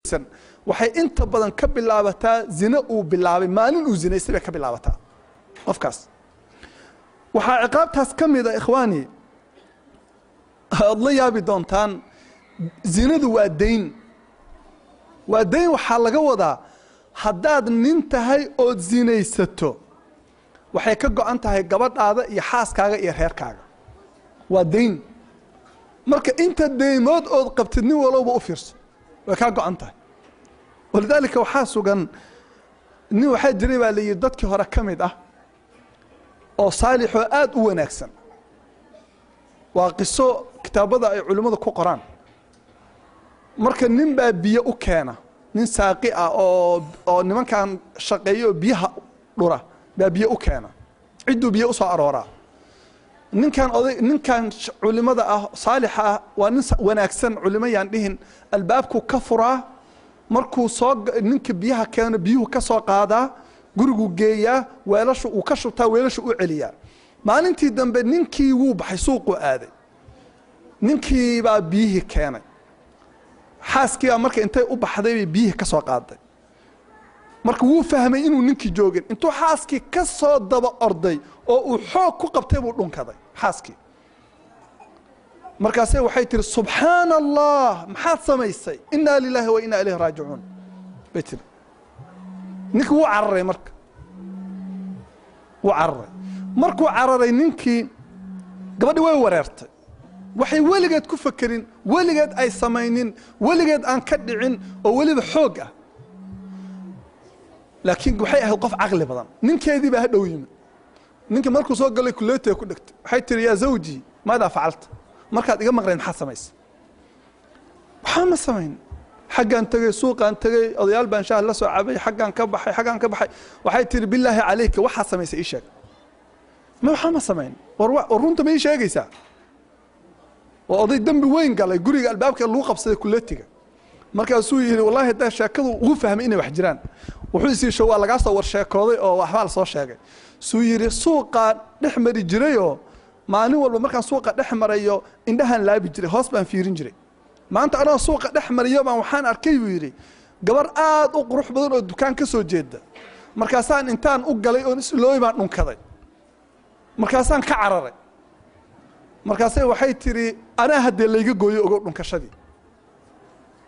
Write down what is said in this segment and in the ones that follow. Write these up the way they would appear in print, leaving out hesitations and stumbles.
Waxay inta badan ka bilaabataa zina uu bilaabay maalin uu zinaystay bay ka bilaabataa qofkaas. Waxaa ciqaabtaas ka mid a, ikhwaani, aad la yaabi doontaan, zinadu waa dayn, waa dayn. Waxaa laga wadaa haddaad nin tahay ood zinaysato, waxay ka go-an tahay gabadhaada iyo xaaskaaga iyo reerkaaga. Waa dayn. Marka inta deymood ood qabtid, nin walowba u fiirso, way kaa go-an tahay. Walidaalika waxaa sugan nin waxaa jiray baa la yidhi dadkii hore ka mid ah oo saalixoo aada u wanaagsan. Waa qiso kitaabada ay culimmadu ku qoraan. Marka nin baa biyo u keena, nin saaqi ah oo nimankan shaqeeya oo biyaha dhura baa biyo u keena, cidduu biyo usoo arooraa. Ninkan oday, ninkan culimada ah, saalixa ah, waa nin wanaagsan, culimo yaan dhihin, albaabku ka furaa. Markuu soo ninka biyaha keeno, biyuhu ka soo qaadaa, guriguu geeyaa, weelashu uu ka shubtaa, weelashu u celiyaa. Maalintii dambe ninkii wuu baxay, suuquu aaday. Ninkii baa biyihii keenay. Xaaskii baa marka intay u baxday bay biyihii ka soo qaaday. Marka wuu fahmay inuu ninkii joogin. Intuu xaaskii ka soo daba orday oo uu xoog ku qabtay buu dhunkaday xaaskii. Markaase waxay tihi: "Subxaana Allah, maxaad samaysay? Inaa lilaahi wa inaa ilayhi raajicuun," bay tiri. Ninkii wuu cararay. Marka wuu cararay. Markuu cararay ninkii, gabadhi way wareertay. Waxay weligeed ku fakerin, weligeed ay samaynin, weligeed aan ka dhicin oo weliba xoog ah, laakiin waxay ahayd qof caqli badan. Ninkeedii baa hadhow yimid. Ninka markuu soo galay kuleetay ku dhegtay. Waxay tihi: "Yaa zawji, maadaa facalta? Markaad iga maqnayd maxaad samaysay?" "Waxaa ma samayn. Xaggaan tegey, suuqaan tegey, odayaal baan shaah la soo cabay, xaggaan ka baxay, xaggaan ka baxay." Waxay tihi: "Bilaahi calayka, waxaad samaysay ii sheeg." "Ma waxaa ma samayn." War runta ma ii sheegaysaa?" Waa oday dembi weyn galay, guriga albaabka lagu qabsaday kuleetiga. Markaasuu yidhi: "Wallahi haddaa sheekadu ugu fahmay inay wax jiraan." Wuxuu isiisho waa lagaa soo war sheekooday oo waxbaa la soo sheegay. Suu yidhi: "Suuqaa dhex mari jirayoo maalin walba markaan suuqa dhex marayo indhahaan laabi jiray, hoos baan fiirin jiray. Maanta anoo suuqa dhex mariyo baan waxaan arkay," buu yidhi, "gabar aad u qurux badan oo dukaan ka soo jeeda. Markaasaan intaan u galay oon islooy baan dhunkaday, markaasaan ka cararay." Markaasay waxay tidhi: "Anaa haddee layga gooyo ogow dhunkashadii."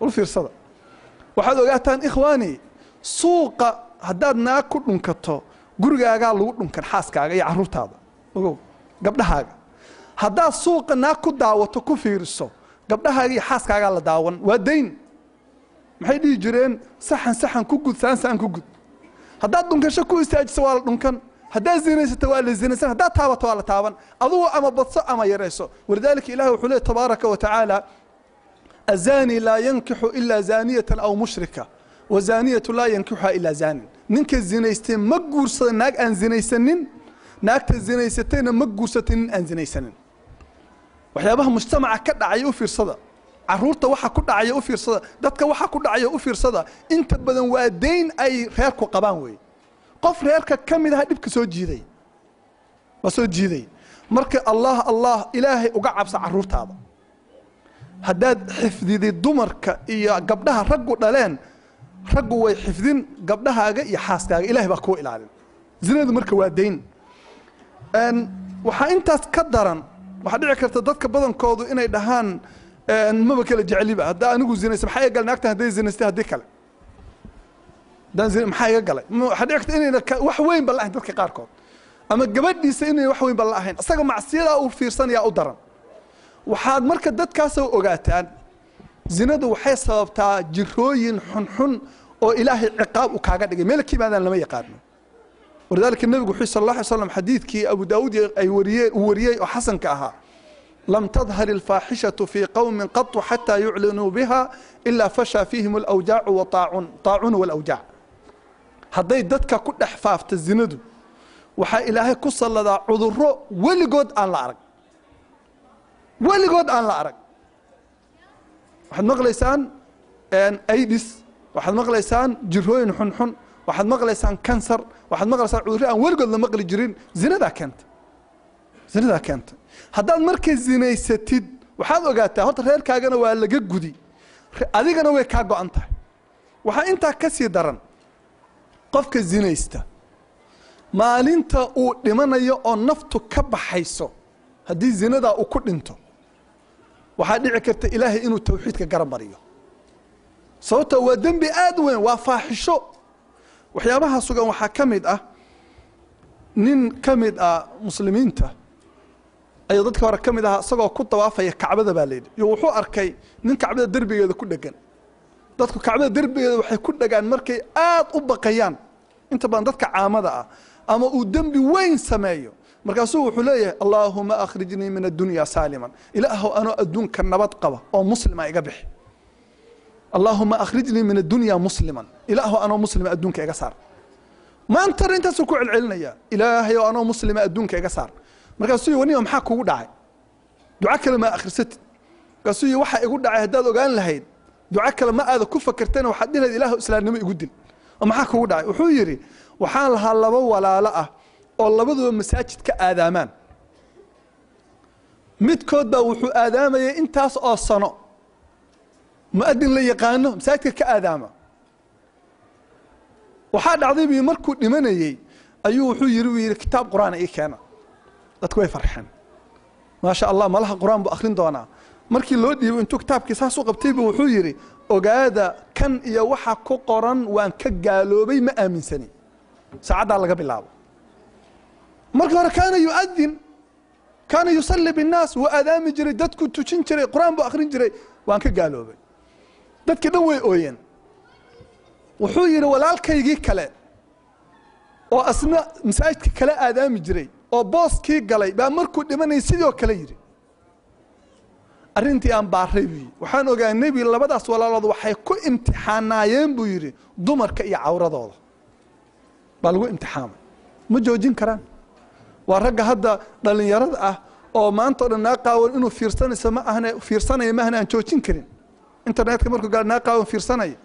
Ul fiirsada. Waxaad ogaataan, ikhwaani, suuqa haddaad naag ku dhunkato, gurigaagaa lagu dhunkan, xaaskaaga iyo carruurtaada, ogow, gabdhahaaga. Haddaad suuqa naag ku daawato, ku fiiriso, gabdhahaaga iyo xaaskaagaa la daawan. Waa dayn. Maxay dhihi jireen? Saxan saxan ku gud, saan saan ku gud. Haddaad dhunkasho ku istaajiso, waa la dhunkan. Haddaad zinaysato, waa la zinaysan. Haddaad taabato, waa la taaban. Adugu ama badso ama yarayso. Walidaalika ilahi wuxuu leey tabaaraka wa tacaala: "Azaani laa yankixu ilaa zaaniyatan aw mushrika, wazaaniyatu laa yankixuha ilaa zaanin." Ninka zinaystay ma guursada naag aan zinaysanin, naagta zinaysatayna ma guursatay nin aan zinaysanin. Waxyaabaha mujtamaca ka dhacaya u fiirsada, caruurta waxa ku dhacaya u fiirsada, dadka waxa ku dhacaya u fiirsada. Inta badan waa dayn ay reerku qabaan wey. Qof reerka ka mid aha dhibka soo jiiday, waa soo jiiday. Marka Allah Allah, ilaahay uga cabsa caruurtaada. Haddaad xifdiday dumarka iyo gabdhaha raggu dhaleen, raggu way xifdin gabdhahaaga iyo xaaskaaga, ilahay baa kuwa ilaalin. Zinadu marka waa dayn. Waxaa intaas ka daran, waxaa dhici karta dadka badankoodu inay dhahaan: "Maba kala jecliba. Haddaa anigu zinaysa, maxaa iga galay naagtan hadday zinaystay, haddii kale haddaan maxaa iga galay?" Waxaa dhici karta inayna wax weyn ba la ahayn dadka qaarkood, ama gabadhiisa inayna wax weyn ba la ahayn, isaga macsiyadaa uu fiirsanayaa u daran. Waxaad marka dadkaasoo ogaataan, zinadu waxay sababtaa jirooyin xunxun oo ilaahay ciqaab uu kaaga dhigay. Meel ka yimaadaan lama yaqaano. Walidaalika nebigu wuxuu sal alla alay slam xadiidkii Abu Daawuud ay wariyeen, uu wariyey oo xasanka ahaa: "Lam tadhar alfaaxishatu fii qowmin qatu xataa yuclinuu biha ilaa fashaa fiihim alawjaacu waaacun taacun walawjaac." Hadday dadka ku dhex faafta zinadu, waxaa ilaahay ku salladaa cudurro weligood aan la arag, weligood aan la arag. Waxaad maqlaysaan AIDS, waxaad maqlaysaan jirooyin xunxun, waxaad maqlaysaan kansar, waxaad maqlaysaan cudurro aan weligood la maqli jirin. Zinadaa keenta, zinadaa keenta. Haddaad markay zinaysatid, waxaad ogaataa horta reerkaagana waa laga gudi, adigana way kaa go-an tahay. Waxaa intaa ka sii daran qofka zinaysta maalinta uu dhimanayo oo naftu ka baxayso, haddii zinadaa uu ku dhinto waxaa dhici karta Ilaahay inuu tawxiidka garab mariyo, sababtoo waa dembi aad weyn, waa faaxisho. Waxyaabaha sugan waxaa ka mid ah nin ka mid ah muslimiinta ayuu dadka hore ka mid ahaa, isagoo ku dawaafaya Kacbada baa layidhi, iyo wuxuu arkay nin Kacbada derbigeeda ku dhegan. Dadku Kacbada derbigeeda waxay ku dhegaan markay aad u baqayaan, inta badan dadka caamada ah, ama uu dembi weyn sameeyo. Markaasuu wuxuu leeyahay allaahuma akhrijnii min addunya saaliman, ilaahow anoo adduunka nabad qaba oo muslima iga bixi. Allaahuma akhrijnii min addunya musliman, ilaahow anoo muslima adduunka iga saar. Maantana intaasuu ku celcelinaya, ilaahayow anoo muslima adduunka iga saar. Markaasuu yii waniba maxaa kugu dhacay? Duco kale ma akhrisatid? Markaasuu yii waxaa igu dhacay haddaad ogaan lahayd duco kale ma aada ku fakertayna waxaad dhihi lahayd ilaahow islaamnimo igu dil. Oo maxaa kugu dhacay? Wuxuu yidhi waxaan lahaa laba walaalo ah oo labaduba masaajid ka aadaamaan. Midkood baa wuxuu aadaamayay intaas oo sano, mu'adin la yaqaano masaajidka ka aadaama. Waxaa dhacday bi markuu dhimanayey ayuu wuxuu yidhi uu yidhi kitaab qur-aana ii keena. Dadku way farxeen, maasha Allah, malaha qur-aan buu akhrin doonaa. Markii loo dhiibo intuu kitaabkii saas u qabtaybu wuxuu yidhi ogaada kan iyo waxa ku qoran waan ka gaaloobay, ma aaminsani. Saacaddaa laga bilaabo. Marka hore kaana yu'adin, kaana yusalli binnaas, wuu aadaami jiray, dadku tujin jiray, qur-aan buu akhrin jiray, waan ka gaaloobay. Dadkii dhan way ooyeen. Wuxuu yidhi walaalkaygii kale oo asna masaajidka kala aadaami jiray oo booskii galay baa markuu dhimanayay sidoo kale yidhi. Arrintii aan baaray buu yidhi, waxaan ogaanay bi labadaas walaalood waxay ku imtixaanaayeen buu yidhi dumarka iyo cawradooda baa lagu imtixaamay, ma joojin karaan. Waa ragga hadda dhallinyarada ah oo maanta o dhan naa qaawan inuu fiirsanayso ma ahne, fiirsanaya ma ahne, aan joojin karin. Internetka markuu gala naa qaawan fiirsanaya,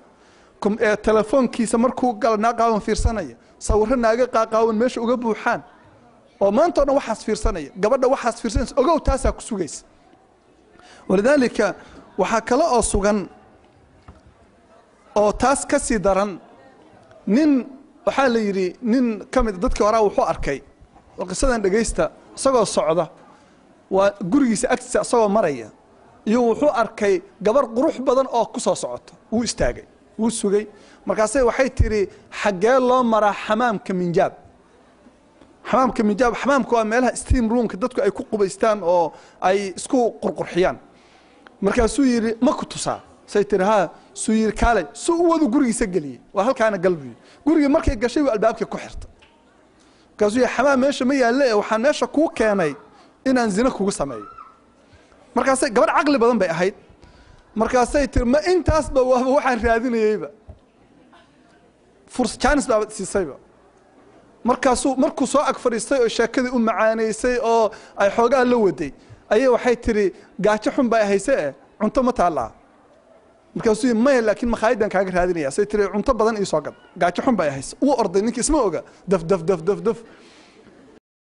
telefoonkiisa markuu gala naa qaawan fiirsanaya, sawirro naaga qaaqaawan meesha uga buuxaan oo maanta o dhan waxaas fiirsanaya, gabadha waxaas fiirsanaysa, ogow taasaa ku sugaysa. Walidaalika waxaa kale oo sugan oo taas ka sii daran, nin waxaa la yidhi nin ka mid dadkii horaa wuxuu arkay qisadan dhegaysta, isagoo socda waa gurigiisa agtiisa isagoo maraya iyo wuxuu arkay gabar qurux badan oo ku soo socota. Wuu istaagay, wuu sugay. Markaasay waxay tidhi xaggee loo maraa xamaamka minjaab? Xamaamka minjaab, xamaamka waa meelaha steam roomka dadku ay ku qubaystaan oo ay isku qurqurxiyaan. Markaasuu yidhi ma ku tusaa? Say tiri haa. Suu yidhi kaalay, su u wadu gurigiisa geliyey, waa halkaana gal buu yidhi. Gurigii markay gashay wuu albaabkii ku xirtay. Markaasuu yidhi xamaam meesha ma yaalle, ee waxaan meesha kuu keenay inaan zina kugu sameeyo. Markaasay gabar caqli badan bay ahayd. Markaasay tiri ma intaasba waaba waxaan raadinayeyba, jaanis baaba siisayba. Markaasuu markuu soo ag fadhiistay oo sheekadii u macaanaysay oo ay xoogaa la waday ayay waxay tiri gaajo xun bay hayse eh, cunto ma taallaa? Markaasuu yidhi maya, laakiin makhaayaddan kaaga raadinaya. Say tiri cunto badan ii soo gad, gaajo xun bay hayse. Wuu orday ninkii, isma oga, daf daf daf daf daf.